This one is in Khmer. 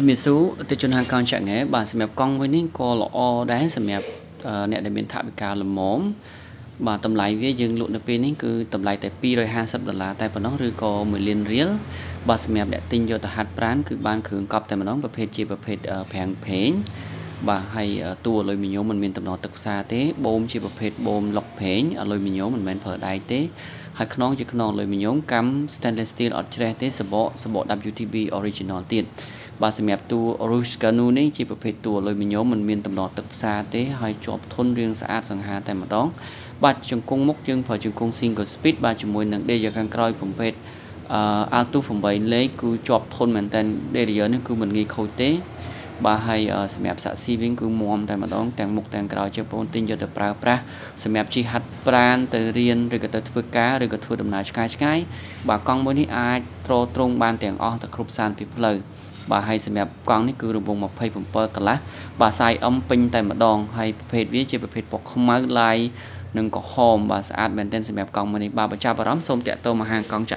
ជំរាបសួរអតិថិជនហាងកង់ចាក់ង៉ែបាទសម្រាប់កង់មួយនេះក៏ល្អដែរសម្រាប់អ្នកដែលមានថវិកាល្មមបាទតម្លៃវាយើងលក់នៅពេលនេះគឺតម្លៃតែ250ដុល្លារតែប៉ុណ្ណោះឬក៏1លានរៀលបាទសម្រាប់អ្នកទិញយកទៅហាត់ប្រាណគឺបានគ្រឿងកប់តែម្ដងប្រភេទជាប្រភេទប្រាំងប្រេងបាទហើយតួអាលុយមីញ៉ូមមិនមានតំណទឹកផ្សារទេបូមជាប្រភេទបូមលុកប្រេងអាលុយមីញ៉ូមមិនមែនប្រើដៃទេហើយខ្នងជាខ្នងអាលុយមីញ៉ូមកាំ stainless steel អត់ច្រេះទេសបកសបក WTB original ទៀតបាទសម្រាប់តួ Ruscanu នេះជាប្រភេទតួអាលុយមីញ៉ូមមិនមានតំណទឹកផ្សារទេហើយជាប់ធន់រាងស្អាតសង្ហាតែម្ដងបាទជង្គង់មុខយើងប្រើជង្គង់ single speed បាទជាមួយនឹង derailleur ខាងក្រោយប្រភេទអឺ Altus 8លេខគឺជាប់ធន់មែនតើ derailleur នេះគឺមិនងាយខូចទេបាទហើយសម្រាប់សាក់ស៊ីវិញគឺមាំតែម្ដងទាំងមុខទាំងក្រោយជាបងទិញយកទៅប្រើប្រាស់សម្រាប់ជិះហាត់ប្រាណទៅរៀនឬក៏ទៅធ្វើការឬក៏ធ្វើដំណើរឆ្ងាយឆ្ងាយបាទកង់មួយនេះអាចទ្រទ្រង់បានទាំងអស់ទៅគ្រប់សានពីផ្លូវបាទហើយសម្រាប់កង់នេះគឺរង្វង់27កន្លះបាទ size M ពេញតែម្ដងហើយប្រភេទវាជាប្រភេទពណ៌ខ្មៅឡាយនិងក្រហមបាទស្អាតមែនទែនសម្រាប់កង់មួយនេះបាទបើចាប់អារម្មណ៍សូមតាក់ទងមកហាងកង់ចាក់